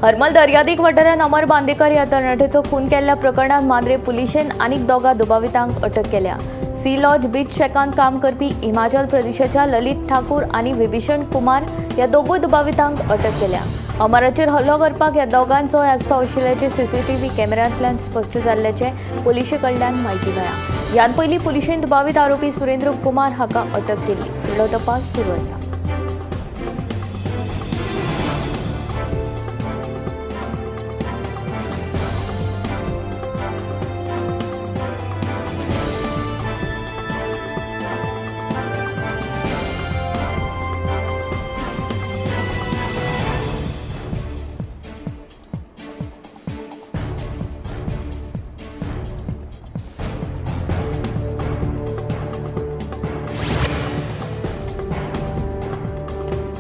हरमल दर्यादेग वाठारांत अमर बांदेकर ह्या तरणाट्याचो खून केल्ल्या प्रकरणांत मांद्रे पुलिशेन आनीक दोगा दुबावितांक अटक केल्या. सी लॉज बीच शॅकांत काम करपी हिमाचल प्रदेशाच्या ललित ठाकूर आनी विभीषण कुमार ह्या दोगूय दुबावितांक अटक केल्या. अमराचेर हल्लो करपाक ह्या दोगांचोय आस्पाव आशिल्ल्याचें सीसीटीव्ही कॅमेऱ्यांतल्यान स्पश्ट जाल्ल्याचें पुलिशे कडल्यान म्हायती मेळ्ळा. ह्यान पयलीं पुलिशेन दुबावीत आरोपी सुरेंद्र कुमार हाका अटक केल्ली. फुडलो तपास सुरू आसा.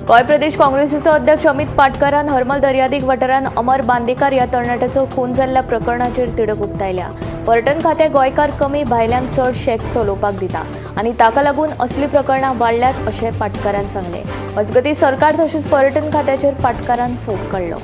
गोंय प्रदेश काँग्रेसीचो अध्यक्ष अमित पाटकरान हरमल दर्यादेग वाठारांत अमर बांदेकर ह्या तरणाट्याचो खून जाल्ल्या प्रकरणाचेर तिडक उक्तायल्या. पर्यटन खातें गोंयकार कमी भायल्यांक चड शेक चलोवपाक दिता आनी ताका लागून असलीं प्रकरणां वाडल्यात अशें पाटकरान सांगलें. मजगतीं सरकार तशेंच पर्यटन खात्याचेर पाटकरान फोग काडलो.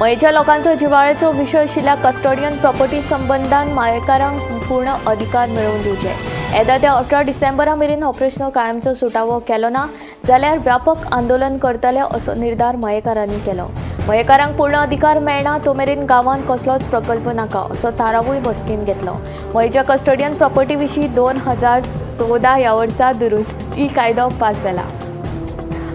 मयेच्या लोकांचो जिवाळ्याचो विशय आशिल्ल्या कस्टोडियन प्रॉपर्टी संबंदान मायेकारांक पूर्ण अधिकार मेळोवन दिवचे. येता त्या 18 डिसेंबरा मेरेन हो प्रश्न कायमचो सुटावो केलो ना जाल्यार व्यापक आंदोलन करतले असो निर्धार मयेकारांनी केलो. मयेकारांक पूर्ण अधिकार मेळना तो मेरेन गांवांत कसलोच प्रकल्प नाका असो थारावूय बसकेन घेतलो. मयेच्या कस्टोडियन प्रॉपर्टी विशीं 2014 ह्या वर्सा दुरुस्ती कायदो पास जाला.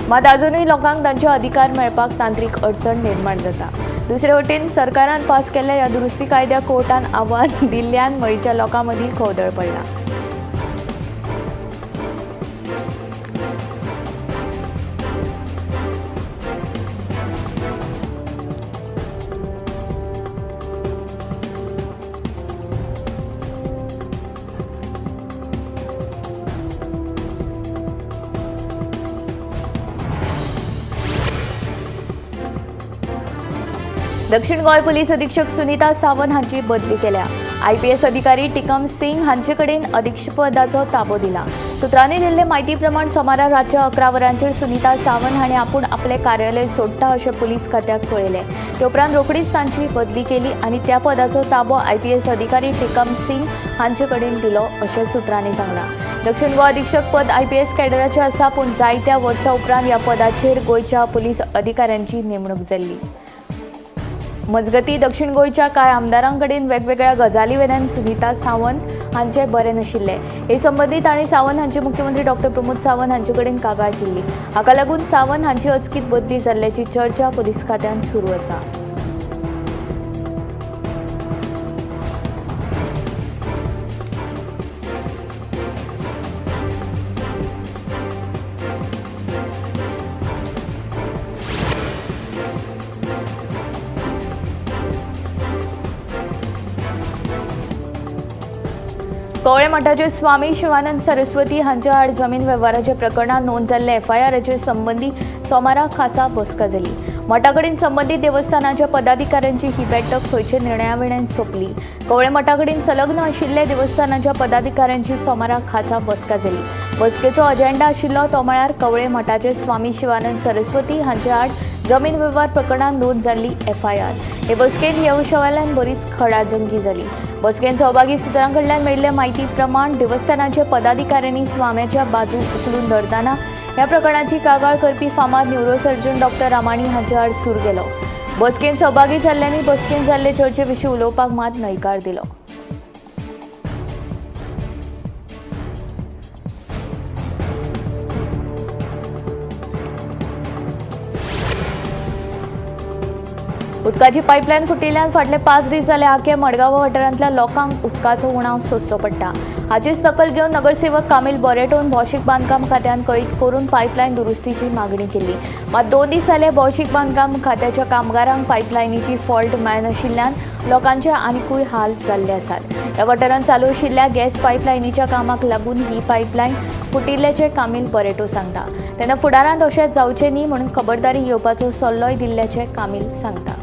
मात अजुनूय लोकांक तांचे अधिकार मेळपाक तांत्रीक अडचण निर्माण जाता. दुसरे वटेन सरकारान पास केल्ल्या ह्या दुरुस्ती कायद्या कोर्टान आव्हान दिल्ल्यान मयेच्या लोकां मदीं खवदळ पडला. दक्षिण गोंय पुलीस अधीक्षक सुनीता सावंत हांची बदली केल्या. आयपीएस अधिकारी टिकम सिंग हांचे कडेन अधीक्षपदाचो ताबो दिला. सुत्रांनी दिल्ले म्हायती प्रमाण सोमारा रातच्या 11 वरांचेर सुनीता सावंत हांणी आपूण आपलें कार्यालय सोडटा अशें पुलीस खात्याक कळयलें. ते उपरांत रोखडीच तांची बदली केली आनी त्या पदाचो ताबो आयपीएस अधिकारी टिकम सिंग हांचे कडेन दिलो अशें सुत्रांनी सांगलां. दक्षिण गोवा अधीक्षक पद आयपीएस कॅडराचें आसा, पूण जायत्या वर्सां उपरांत ह्या पदाचेर गोंयच्या पुलीस अधिकाऱ्यांची नेमणूक जाल्ली. मजगतीं दक्षिण गोंयच्या कांय आमदारां कडेन वेगवेगळ्या गजाली वेल्यान सुनीता सावंत हांचे बरें नाशिल्लें. हे संबंदी तांणी सावंत हांचे मुख्यमंत्री डॉक्टर प्रमोद सावंत हांचे कडेन कागाळ केल्ली. हाका लागून सावंत हांची अचकीत बदली जाल्ल्याची चर्चा पुलीस खात्यांत सुरू आसा. कवळे मठाचे स्वामी शिवानंद सरस्वती हांच्या आड जमीन वेव्हाराच्या प्रकरणात नोंद जाल्ल्या एफआयआराचे संबंदी सोमारा खासा बसका जाली. मठा कडेन संबंदीत देवस्थानाच्या पदाधिकाऱ्यांची ही बैठक खंयचे निर्णया वेल्यान सोंपली. कवळे मठा कडेन संलग्न आशिल्ल्या देवस्थानाच्या पदाधिकाऱ्यांची सोमारा खासा बसका जाली. बसकेचो अजेंडा आशिल्लो तो म्हळ्यार कवळे मठाचे स्वामी शिवानंद सरस्वती हांच्या आड जमीन वेव्हार प्रकरणात नोंद जाल्ली एफआयआर. हे बसकेंत ह्या विशयावेल्यान बरीच खडाजंगी जाली. बसकेंत सहभागी सुत्रां कडल्यान मेळिल्ले म्हायती प्रमाण देवस्थानाच्या पदाधिकाऱ्यांनी स्वाम्याच्या बाजू उखलून धरतना ह्या प्रकरणाची कागाळ करपी फामाद न्युरोसर्जन डॉक्टर रामाणी हांचे आड सूर गेलो. बसकेंत सहभागी जाल्ल्यांनी बसकेंत जाल्ले चर्चे विशीं उलोवपाक मात न्हयकार दिलो. उदकाची पायपलायन फुटिल्ल्यान फाटले 5 दीस जाले आखे मडगांव वाठारांतल्या लोकांक उदकाचो उणाव सोंसचो पडटा. हाचीच दखल घेवन नगरसेवक कामील बॉरेटोन भौशीक बांदकाम खात्यान कळीत करून पायपलायन दुरुस्तीची मागणी केली. मात 2 दीस जाले भौशीक बांदकाम खात्याच्या कामगारांक पायपलायनीची फॉल्ट मेळनाशिल्ल्यान लोकांचे आनिकूय हाल जाल्ले आसात. ह्या वाठारांत चालू आशिल्ल्या गॅस पायपलायनीच्या कामाक लागून ही पायपलायन फुटिल्ल्याचें कामील बॉरेटो सांगता. तेन्ना फुडारांत अशें जावचें न्ही म्हणून खबरदारी घेवपाचो सल्लोय दिल्ल्याचें कामील सांगता.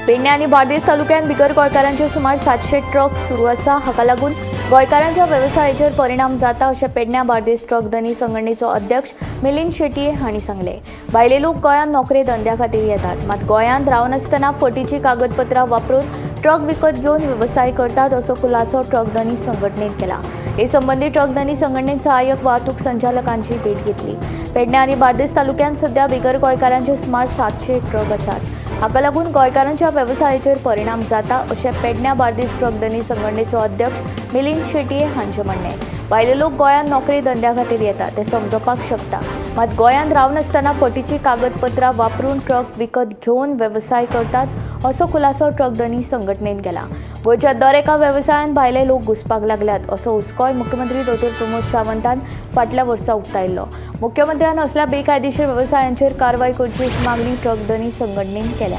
पेडणे आनी बार्देस तालुक्यांत बिगर गोंयकारांचे सुमार 700 ट्रक सुरू आसा. हाका लागून गोंयकारांच्या वेवसायाचेर परिणाम जाता अशें पेडण्या बार्देस ट्रक धनी संघटनेचो अध्यक्ष मिलिंद शेटये हांणी सांगलें. भायले लोक गोंयांत नोकरे धंद्या खातीर येतात, मात गोंयांत रावनासतना फटीची कागदपत्रां वापरून ट्रक विकत घेवन वेवसाय करतात असो खुलासो ट्रक धनी संघटनेन केला. हे संबंदी ट्रक धनी संघटनेन सहाय्यक वाहतूक संचालकांची भेट घेतली. पेडणे आनी बार्देस तालुक्यांत सध्या बिगर गोंयकारांचे सुमार 700 ट्रक आसात. हाका लागून गोंयकारांच्या वेवसायाचेर परिणाम जाता अशें पेडण्या बार्देस ट्रक धनी संघटनेचो अध्यक्ष मिलिंद शेटये हांचें म्हणणें. भायले लोक गोंयांत नोकरी धंद्या खातीर येतात ते समजोवपाक शकता, मात गोंयांत रावनासतना फटीची कागदपत्रां वापरून ट्रक विकत घेवन वेवसाय करतात असो खुलासो ट्रक धनी संघटनेन केला. गोंयच्या दर एका वेवसायांत भायले लोक घुसपाक लागल्यात असो हुस्कोय मुख्यमंत्री डॉ. प्रमोद सावंतान फाटल्या वर्सा उक्तायल्लो. मुख्यमंत्र्यान असल्या बेकायदेशीर वेवसायांचेर कारवाय करची अशी मागणी ट्रक धनी संघटनेन केल्या.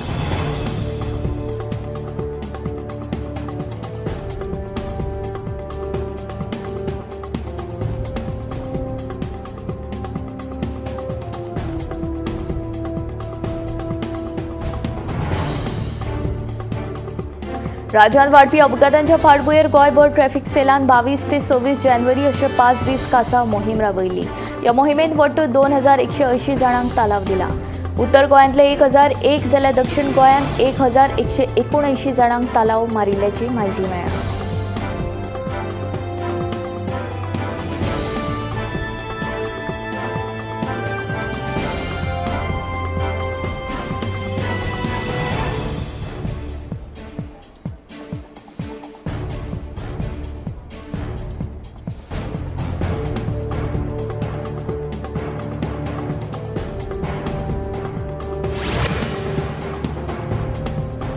राज्यांत वाडपी अपघातांच्या फाटभुंयेर गोंयभर ट्रॅफिक सेलान 22 ते 26 जानेवारी अशे 5 दीस कासाव मोहीम राबयली. ह्या मोहिमेंत वट्ट 2180 जाणांक तालाव दिला. उत्तर गोंयांतले 1001 जाल्यार दक्षिण गोंयांत 1179 जाणांक तालाव मारिल्ल्याची म्हायती मेळ्ळ्या.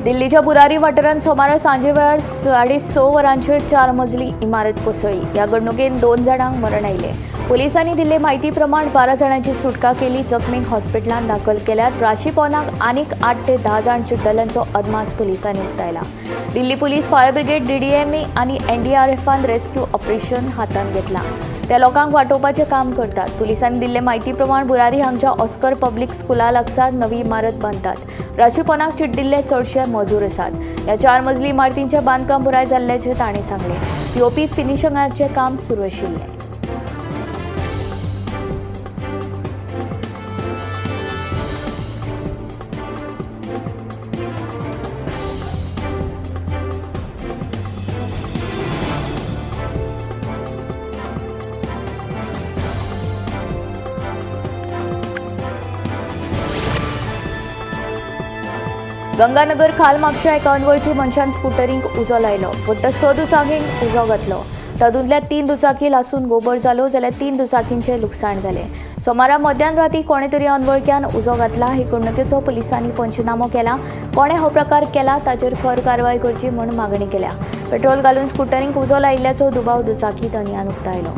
दिल्लीच्या बुरारी वाठारांत सोमारा सांजे वेळार 6:30 वरांचेर 4 मजली इमारत कोसळ्ळी. ह्या घडणुकेन 2 जाणांक मरण आयलें. पुलिसांनी दिल्ले म्हायती प्रमाण 12 जाणांची सुटका केली. जखमींक हॉस्पिटलांत दाखल केल्यात. राशीपोनाक आनीक 8 ते 10 जाण चिड्डल्यांचो अदमास पुलिसांनी उक्तायला. Delhi police, fire brigade, DDMA आनी एनडीआरएफान रेस्क्यू ऑपरेशन हातांत घेतलां. त्या लोकांक वाटोवपाचें काम करतात. पुलिसांनी दिल्ले म्हायती प्रमाण बुरारी हांगच्या ऑस्कर पब्लीक स्कुला लागसार नवी इमारत बांदतात. राशीपोनाक चिड्डिल्ले चडशे मजूर आसात. ह्या 4 मजली इमारतींचें बांदकाम पुराय जाल्ल्याचें ताणें सांगलें. पीओपी फिनिशिंगाचें काम सुरू आशिल्लें. गंगानगर खाल म्हापश्या एका अनवळखी मनशान स्कुटरींक उजो लायलो. वट्ट 6 दुचाकींक उजो घातलो. तातूंतल्या 3 दुचाकी लासून गोबर जालो जाल्यार 3 दुचाकींचें लुकसाण जालें. सोमारा मध्यान राती कोणे तरी अनवळख्यान उजो घातला. हे घडणुकेचो पुलिसांनी पंचनामो केला. कोणे हो प्रकार केला ताचेर खर कारवाय करची म्हूण मागणी केल्या. पेट्रोल घालून स्कुटरींक उजो लायिल्ल्याचो दुबाव दुचाकी धनयान उक्तायलो.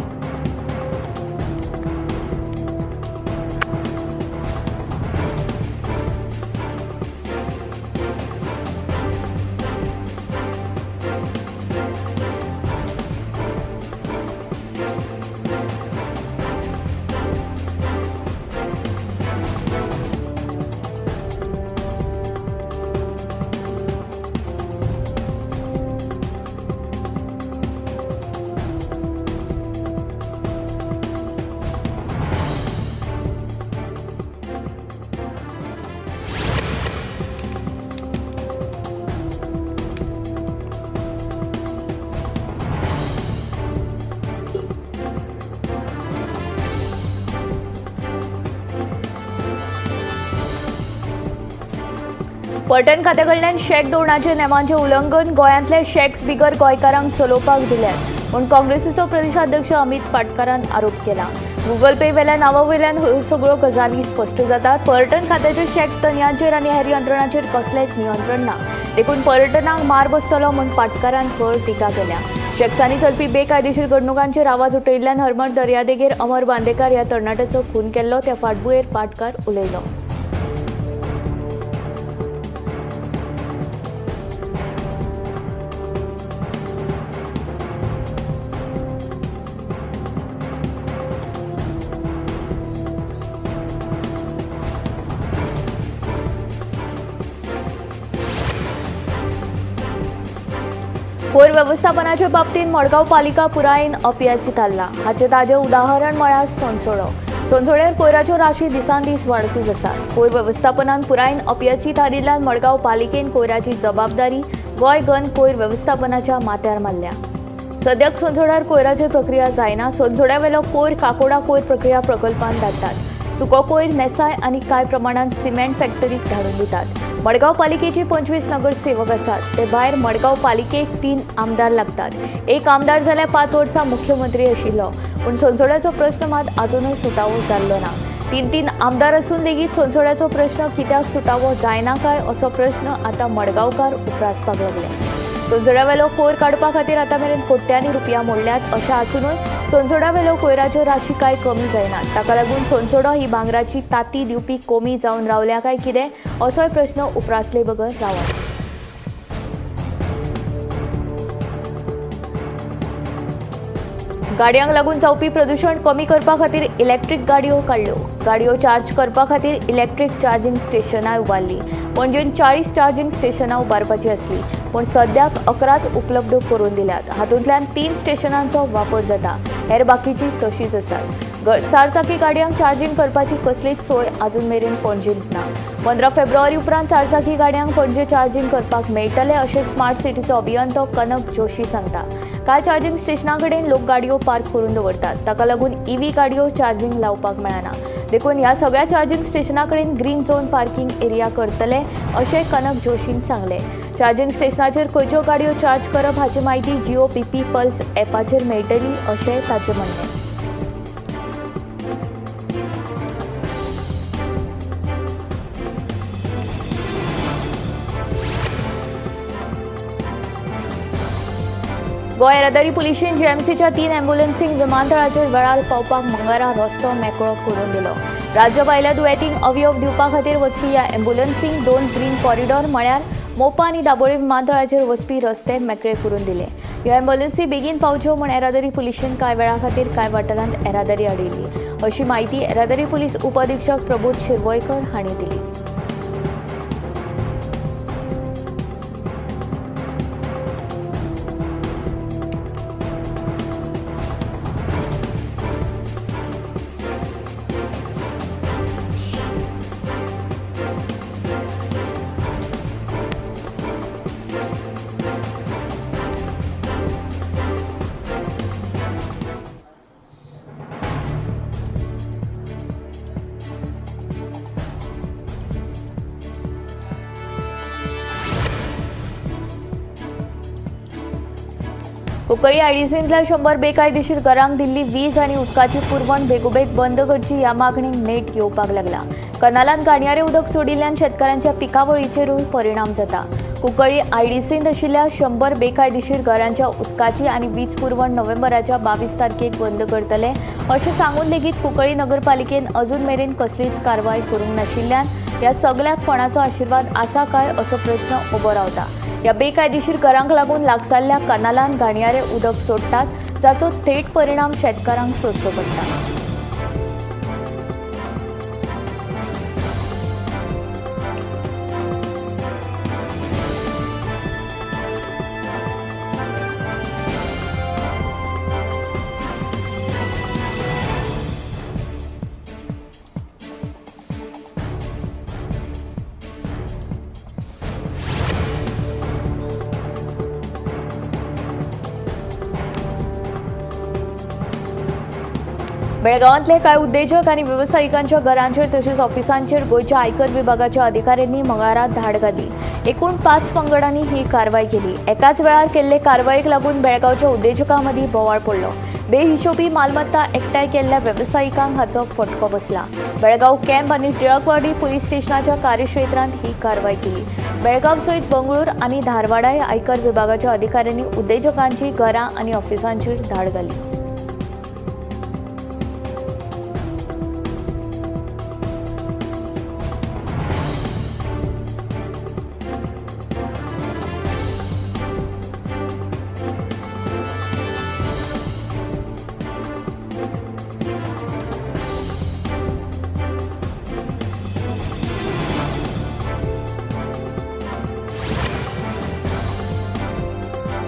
पर्यटन खात्या कडल्यान शॅक धोरणाचे नेमांचें उल्लंघन गोंयांतले शॅक्स बिगर गोंयकारांक चलोवपाक दिल्यात म्हूण काँग्रेसीचो प्रदेशाध्यक्ष अमित पाटकारान आरोप केला. गुगल पे वेल्या नांवा वयल्यान ह्यो सगळ्यो गजाली स्पश्ट जातात. पर्यटन खात्याचे शॅक्स धनयांचेर आनी हेर यंत्रणांचेर कसलेंच नियंत्रण ना, देखून पर्यटनाक मार बसतलो म्हूण पाटकारान खर टिका केल्या. शॅक्सांनी चलपी बेकायदेशीर घडणुकांचेर आवाज उठयल्ल्यान हरमल दर्यादेगेर अमर बांदेकार ह्या तरणाट्याचो खून केल्लो. त्या फाटभुंयेर पाटकार उलयलो. कोयर वेवस्थापनाचे बाबतींत मडगांव पालिका पुरायेन अपेसी थारला. हाचें ताजें उदाहरण म्हळ्यार सोनसोडो. सोनसोड्यार कोयराच्यो राशी दिसान दीस वाडतूच आसात. कोयर वेवस्थापनान पुरायेन अपेसी थारिल्ल्यान मडगांव पालिकेन कोयराची जबाबदारी गोंय घन कोयर वेवस्थापनाच्या माथ्यार मारल्या. सद्याक सोनसोड्यार कोयराचेर प्रक्रिया जायना. सोनसोड्यावेलो कोयर काकोडा कोयर प्रक्रिया प्रकल्पान धाडटात. सुको कोयर नेसाय आनी कांय प्रमाणांत सिमेंट फॅक्टरीक धाडून दितात. मडगांव पालिकेची 25 नगरसेवक आसात. ते भायर मडगांव पालिकेक 3 आमदार लागतात. एक आमदार जाल्यार 5 वर्सां मुख्यमंत्री आशिल्लो, पूण सोनसोड्याचो प्रश्न मात आजुनूय सुटावो जाल्लो ना. 3-3 आमदार आसून लेगीत सोनसोड्याचो प्रश्न कित्याक सुटावो जायना काय असो प्रश्न आतां मडगांवकार उप्रासपाक लागले. सोनसोड्यावेलो कोयर काडपा खातीर आतां मेरेन कोट्यांनी रुपया मोडल्यात. अशें आसुनूय सोनसोड्यावेलो कोयराच्यो राशी कांय कमी जायनात. ताका लागून सोनसोडो ही भांगराची ताती दिवपी कोमी जावन रावल्या काय कितें असोय प्रश्न उप्रासले बगर रावना. गाडयांक लागून जावपी प्रदूशण कमी करपा खातीर इलेक्ट्रीक गाडयो काडल्यो. गाडयो चार्ज करपा खातीर इलेक्ट्रीक चार्जींग स्टेशनां उबारलीं. पणजेन 40 चार्जींग स्टेशनां उबारपाची आसली, पूण सद्याक 11 उपलब्ध करून दिल्यात. हातूंतल्यान 3 स्टेशनांचो वापर जाता, हेर बाकीची तशीच आसात. चारचाकी गाडयांक चार्जींग करपाची कसलीच सोय आजून मेरेन पणजेंत ना. 15 फेब्रुवारी उपरांत चारचाकी गाडयांक पणजे चार्जींग करपाक मेळटलें अशें स्मार्ट सिटीचो अभियंतो कनक जोशी सांगता. कांय चार्जींग स्टेशना कडेन लोक गाडयो पार्क करून दवरतात. ताका लागून ईव्ही गाडयो चार्जींग लावपाक मेळना. देखून ह्या सगळ्या चार्जींग स्टेशना कडेन ग्रीन झोन पार्किंग एरिया करतले अशें कनक जोशीन सांगलें. चार्जींग स्टेशनाचेर खंयच्यो गाडयो चार्ज करप हाची म्हायती जिओ पीपी पल्स ॲपाचेर मेळटली अशें ताचें म्हणणें. गोंय येरादारी पुलिशेन जीएमसीच्या 3 ॲम्ब्युलन्सींक विमानतळाचेर वेळार पावपाक मंगळारा रस्तो मेकळो करून दिलो. राज्य भायल्या दुयेंतींक अवयव दिवपा खातीर वचपी ह्या ॲम्ब्युलन्सींक 2 ग्रीन कॉरिडॉर म्हळ्यार मोपा आनी दाबोळी विमानतळाचेर वचपी रस्ते मेकळे करून दिले. ह्यो ॲम्ब्युलन्सी बेगीन पावच्यो म्हूण येरादारी पुलिशेन कांय वेळा खातीर कांय वाठारांत येरादारी आडयली अशी म्हायती येरादारी पुलीस उपअधिक्षक प्रबोध शिरवयकर हांणी दिली. कुंकळी आयडीसींतल्या 100 बेकायदेशीर घरांक दिल्ली वीज आनी उदकाची पुरवण बेगोबेग बंद करची ह्या मागणीक नेट येवपाक लागला. कनालांत घाणयारें उदक सोडिल्ल्यान शेतकारांच्या पिकावळीचेरूय परिणाम जाता. कुंकळी आयडीसींत आशिल्ल्या 100 बेकायदेशीर घरांच्या उदकाची आनी वीज पुरवण नोव्हेंबराच्या 22 तारखेक बंद करतले अशें सांगून लेगीत कुंकळी नगरपालिकेन अजून मेरेन कसलीच कारवाय करूंक नाशिल्ल्यान ह्या सगळ्याक कोणाचो आशिर्वाद आसा काय असो प्रश्न उबो रावता. ह्या बेकायदेशीर घरांक लागून लागसारल्या कनालांत घाणयारें उदक सोडटात, जाचो थेट परिणाम शेतकारांक सोंसचो पडटा. बेळगांवांतले कांय उद्देजक आनी वेवसायिकांच्या घरांचेर तशेंच ऑफिसांचेर गोंयच्या आयकर विभागाच्या अधिकाऱ्यांनी मंगळारा धाड घाली. एकूण 5 पंगडांनी ही कारवाय केली. एकाच वेळार केल्ले कारवायेक लागून बेळगांवच्या उद्देजकां मदीं बोवाळ पडलो. बेहिशोबी मालमत्ता एकठांय केल्ल्या वेवसायिकांक हाचो फटको बसला. बेळगांव कॅम्प आनी टिळकवाडी पुलीस स्टेशनाच्या कार्यक्षेत्रांत ही कारवाय केली. बेळगांव सयत बंगळूर आनी धारवाडाय आयकर विभागाच्या अधिकाऱ्यांनी उद्देजकांची घरां आनी ऑफिसांचेर धाड घाली.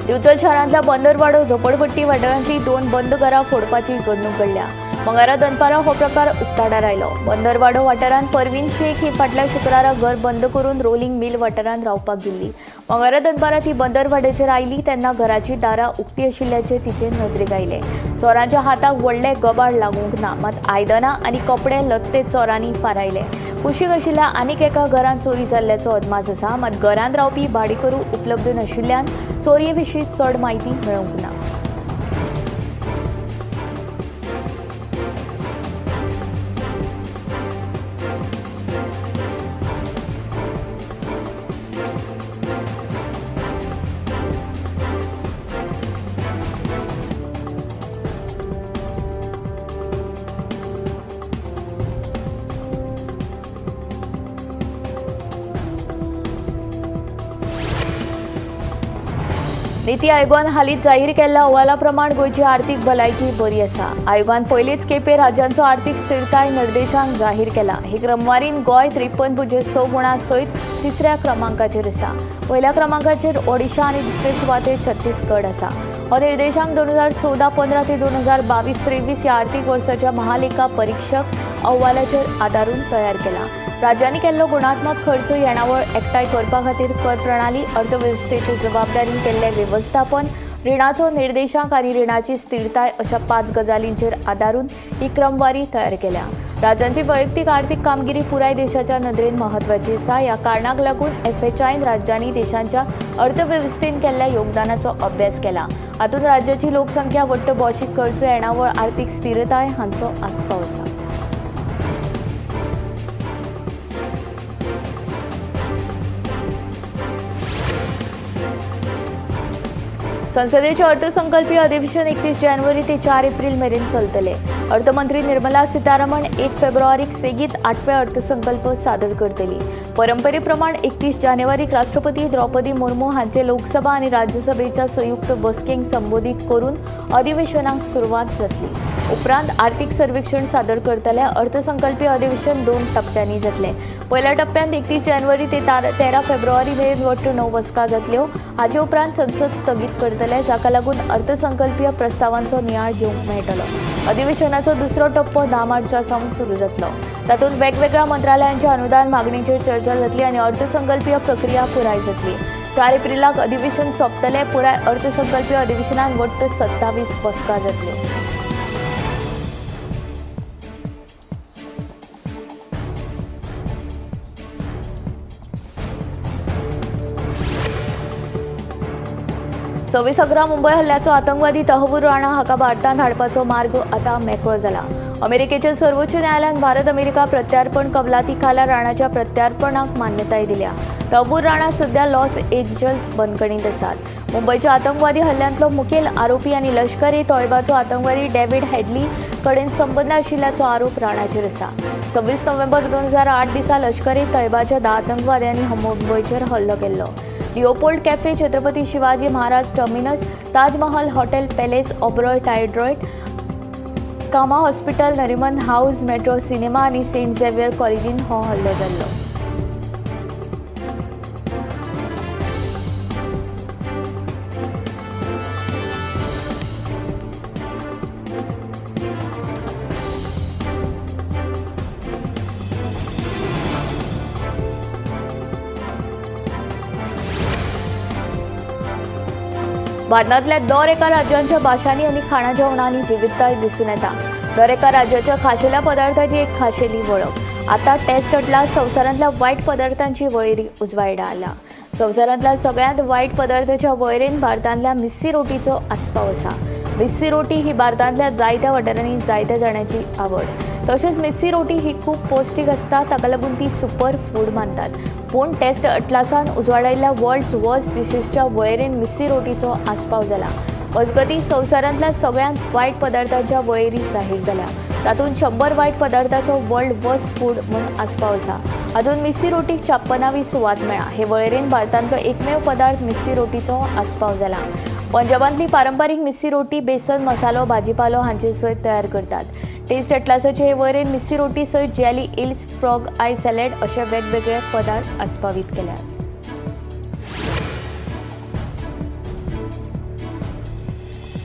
दिवचल शारांतल्या बंदरवाडो झोपडपट्टी वाठारांतली 2 बंद घरां फोडपाची घडणूक घडल्या. मंगळारा दनपारां हो प्रकार उक्ताडार आयलो. बंदरवाडो वाठारांत परवीन शेख ही फाटल्या शुक्रारा घर बंद करून रोलिंग मिल वाठारांत रावपाक गेल्ली. मंगळारा दनपारां ती बंदरवाड्याचेर आयली तेन्ना घराची दारां उक्ती आशिल्ल्याचें तिचे नदरेक आयलें. चोरांच्या हाताक व्हडलें गबाळ लागूंक ना, मात आयदनां आनी कपडे लत्ते चोरांनी फारायले. कुशीक आशिल्ल्या आनीक एका घरांत चोरी जाल्ल्याचो अदमास आसा, मात घरांत रावपी भाडेकरू उपलब्ध नाशिल्ल्यान चोरये विशीं चड म्हायती मेळूंक ना. नीती आयोगान हालींच जाहीर केल्ल्या अहवाला प्रमाण गोंयची आर्थिक भलायकी बरी आसा. आयोगान पयलींच खेपे राज्यांचो आर्थिक स्थिरताय निर्देशांक जाहीर केला. हे क्रमवारीन गोंय 53.6 गुणां सयत तिसऱ्या क्रमांकाचेर आसा. पयल्या क्रमांकाचेर ओडिशा आनी दुसरे सुवातेर छत्तीसगड आसा. हो निर्देशांक 2014-15 ते 2022-23 ह्या आर्थिक वर्साच्या महालेखा परीक्षक अहवालाचेर आदारून तयार केला. राज्यांनी केल्लो गुणात्मक खर्च येणावळ एकठांय करपा खातीर कर प्रणाली, अर्थवेवस्थेचे जबाबदारीन केल्लें वेवस्थापन, रिणाचो निर्देशांक आनी रिणाची स्थिरताय अशा 5 गजालींचेर आदारून ही क्रमवारी तयार केल्या. राज्यांची वैयक्तीक आर्थिक कामगिरी पुराय देशाच्या नदरेन म्हत्वाची आसा. ह्या कारणाक लागून एफएचआयन राज्यांनी देशांच्या अर्थवेवस्थेन केल्ल्या योगदानाचो अभ्यास केला. हातूंत राज्याची लोकसंख्या, वट्ट भौशीक खर्च, येणावळ, आर्थिक स्थिरताय हांचो आस्पाव आसा. संसदेचे अर्थसंकल्पीय अधिवेशन 31 जानेवारी ते 4 एप्रिल मेरेन चलतले. अर्थमंत्री निर्मला सीतारामन 1 फेब्रुवारीक सेगीत 8वें अर्थसंकल्प सादर करतली. परंपरेप्रमाण 31 जानेवारीक राष्ट्रपती द्रौपदी मुर्मू हांचे लोकसभा आनी राज्यसभेच्या संयुक्त बसकेक संबोधीत करून अधिवेशनाक सुरवात जातली. उपरांत आर्थिक सर्वेक्षण सादर करतले. अर्थसंकल्पीय अधिवेशन 2 टप्प्यांनी जातले. पयल्या टप्प्यांत 31 जानेवारी ते 13 फेब्रुवारी मेरेन वट्ट 9 बसका जातल्यो. हाचे उपरांत संसद स्थगीत करतले, जाका लागून अर्थसंकल्पीय प्रस्तावांचो नियाळ घेवंक मेळटलो. अधिवेशनाचो दुसरो टप्पो 10 मार्चा सावन सुरू जातलो. तातूंत वेगवेगळ्या मंत्रालयांच्या अनुदान मागणीचेर चर्चा जातली आनी अर्थसंकल्पीय प्रक्रिया पुराय जातली. 4 एप्रिलाक अधिवेशन सोंपतलें. पुराय अर्थसंकल्पीय अधिवेशनात वट्ट 27 बसका जातल्यो. सव्वीस 11 मुंबय हल्ल्याचो आतंकवादी तहवूर राणा हाका भारतांत हाडपाचो मार्ग आतां मेकळो जाला. अमेरिकेच्या सर्वोच्च न्यायालयान भारत अमेरिका प्रत्यार्पण कबलाती खाला राणाच्या प्रत्यार्पणाक मान्यताय दिल्या. तहवूर राणा सध्या लॉस एंजल्स बंदखणींत आसात. मुंबयच्या आतंकवादी हल्ल्यांतलो मुखेल आरोपी आनी लश्कर ए तोयबाचो आतंकवादी डेव्हिड हेडली कडेन संबंद आशिल्ल्याचो आरोप राणाचेर आसा. 26 नोव्हेंबर 2008 दिसा लश्कर ए तोयबाच्या 10 आतंकवाद्यांनी मुंबयचेर हल्लो केल्लो. Leopold cafe, Chhatrapati Shivaji Maharaj terminus, Taj Mahal hotel palace, Oberoi टायड्रॉयड, Cama hospital, Nariman house, metro cinema आनी सेंट झेवियर कॉलेजीन हो हल्लो जाल्लो. भारतांतल्या दर एका राज्यांच्या भाशांनी आनी खाणा जेवणांनी विविधताय दिसून येता. दर एका राज्याच्या खाशेल्या पदार्थाची एक खाशेली वळख. आता टेस्ट अटलास संवसारांतल्या वायट पदार्थांची वळेरी उजवाडा आला. संवसारांतल्या सगळ्यांत वायट पदार्थाच्या वळेरेन भारतांतल्या मिस्सी रोटीचो आस्पाव आसा. मिस्सी रोटी ही भारतांतल्या जायत्या वाठारांनी जायत्या जाणांची आवड. तशेंच मिस्सी रोटी ही खूब पौश्टीक आसता, ताका लागून ती सुपर फूड मानतात. पूण टेस्ट अटलासान उजवाडायल्ल्या वर्ल्ड्स वर्स्ट डिशीसच्या वळेरेन मिस्सी रोटीचो आस्पाव जाला. मजगतीं संवसारांतल्या सगळ्यांत वायट पदार्थांच्या वळेरी जाहीर जाल्या. तातूंत 100 वायट पदार्थाचो वर्ल्ड वर्स्ट फूड म्हूण आस्पाव आसा. हातूंत मिस्सी रोटीक 56वी सुवात मेळ्ळा. हे वळेरेन भारतांतलो एकमेव पदार्थ मिस्सी रोटीचो आस्पाव जाला. पंजाबांतली पारंपारीक मिस्सी रोटी बेसन, मसालो, भाजीपालो हांचे सयत तयार करतात. टेस्ट अटलासाचे हे वळेरेन मिस्सी रोटी सयत jelly eels, frog eye salad अशे वेगवेगळे पदार्थ आस्पावीत केल्यात.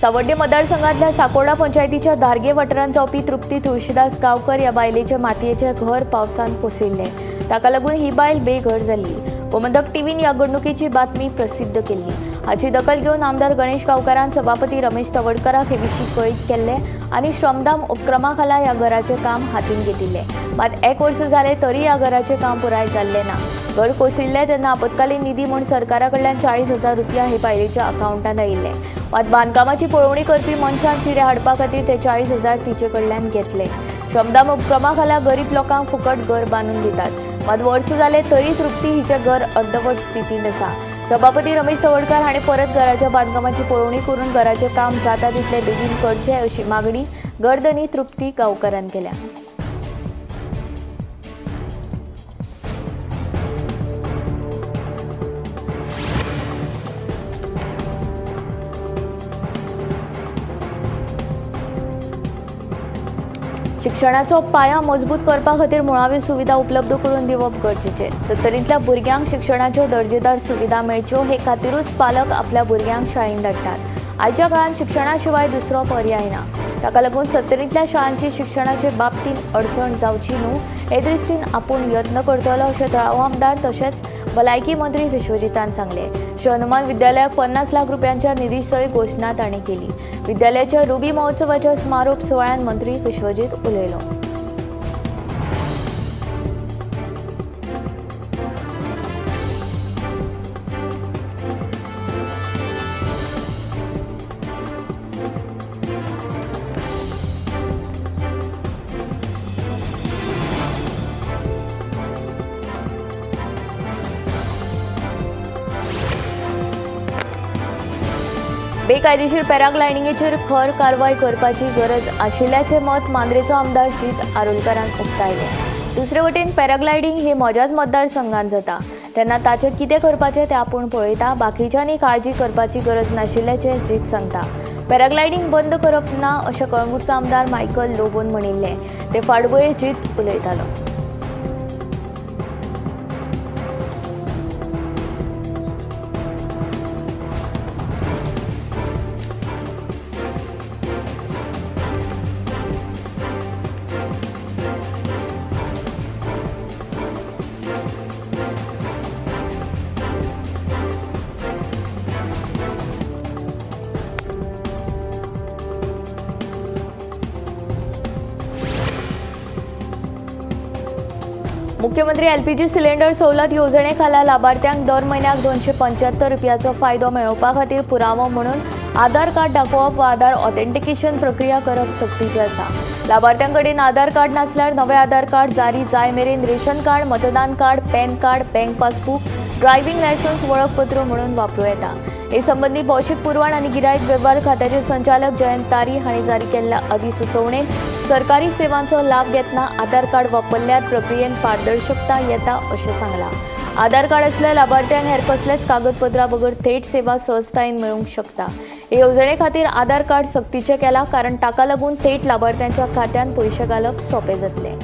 सावड्डे मतदारसंघातल्या साकोर्डा पंचायतीच्या धारगे वाठारांत जावपी तृप्ती तुळशीदास गांवकर ह्या बायलेचे मातयेचें घर पावसान कोसळिल्लें. ताका लागून ही बायल बेघर जाल्ली. गोमंतक टीव्हीन ह्या घडणुकेची बातमी प्रसिद्ध केल्ली. हाची दखल घेवन आमदार गणेश गांवकारान सभापती रमेश तवडकराक हे विशीं कळीत केल्लें आनी श्रमदाम उपक्रमा खाला ह्या घराचें काम हातीन घेतिल्लें. मात एक वर्स जालें तरी ह्या घराचें काम पुराय जाल्लें ना. घर कोसळिल्लें तेन्ना आपत्कालीन निधी म्हूण सरकारा कडल्यान 40,000 रुपया हे बायलेच्या अकावंटांत आयिल्ले. मात बांदकामाची पळोवणी करपी मनशान चिरे हाडपा खातीर ते 40,000 तिचे कडल्यान घेतले. श्रमदाम उपक्रमा खाला गरीब लोकांक फुकट घर बांदून दितात. मात वर्स जालें तरी तृप्ती हिचें घर अर्दवट स्थितींत आसा. सभापती रमेश तवडकार हांणी परत घराच्या बांदकामाची पळोवणी करून घराचें काम जाता तितले बेगीन करचें अशी मागणी घरधनी तृप्ती गांवकारान केल्या. शिक्षणाचो पाया मजबूत करपा खातीर मुळाव्यो सुविधा उपलब्ध करून दिवप गरजेचें. सत्तरींतल्या भुरग्यांक शिक्षणाच्यो दर्जेदार सुविधा मेळच्यो हे खातीरूच पालक आपल्या भुरग्यांक शाळेंत धाडटात. आयच्या काळांत शिक्षणा शिवाय दुसरो पर्याय ना. ताका लागून सत्तरींतल्या शाळांची शिक्षणाचे बाबतींत अडचण जावची न्हू हे दृश्टीन आपूण यत्न करतलो अशें थळावो आमदार तशेंच भलायकी मंत्री विश्वजितान सांगलें. श्री हनुमान विद्यालयाक 50 लाख रुपयांच्या निधी सयत घोशणा तांणी केली. विद्यालयाच्या रुबी महोत्सवाच्या समारोप सुवाळ्यात मंत्री विश्वजीत उलयलो. बेकायदेशीर पॅराग्लायडिंगेचेर खर कारवाय करपाची गरज आशिल्ल्याचें मत मांद्रेचो आमदार जीत आरोलकारान उक्तायलें. दुसरे वटेन पॅराग्लायडींग हे म्हज्याच मतदारसंघात जाता तेन्ना ताचें कितें करपाचें तें आपूण पळयता, बाकीच्यांनी काळजी करपाची गरज नाशिल्ल्याचें जीत सांगता. पॅराग्लायडींग बंद करप ना अशें कळंगूटचो आमदार मायकल लोबोन म्हणिल्लें. ते फाटभुंयेर जीत उलयतालो. मुख्यमंत्री एलपीजी सिलिंडर सवलत येवजणे खाला लाभार्थ्यांक दर म्हयन्याक 275 रुपयाचो फायदो मेळोवपा खातीर पुरावो म्हणून आधार कार्ड दाखोवप वा आधार ऑथेंटिकेशन प्रक्रिया करप सक्तीचें आसा. लाभार्थ्यां कडेन आधार कार्ड नासल्यार नवें आधार कार्ड जारी जाय मेरेन रेशन कार्ड, मतदान card, PAN card, bank passbook, driving licence वळखपत्र म्हणून वापरूं येता. हे संबंदी भौशीक पुरवण आनी गिरायक वेव्हार खात्याचे संचालक जयंत तारी हांणी जारी केल्ल्या अधिसुचोवणेंत सरकारी सेवांचो लाभ घेतना आधार कार्ड वापरल्यार प्रक्रियेंत पारदर्शकता येता अशें सांगलां. आधार कार्ड आसल्यार लाभार्थ्यांक हेर कसलेच कागदपत्रां बगर थेट सेवा सहजतायेन मेळूंक शकता. हे येवजणे खातीर आधार कार्ड सक्तीचें केलां कारण ताका लागून थेट लाभार्थ्यांच्या खात्यांत पयशे घालप सोंपें जातलें.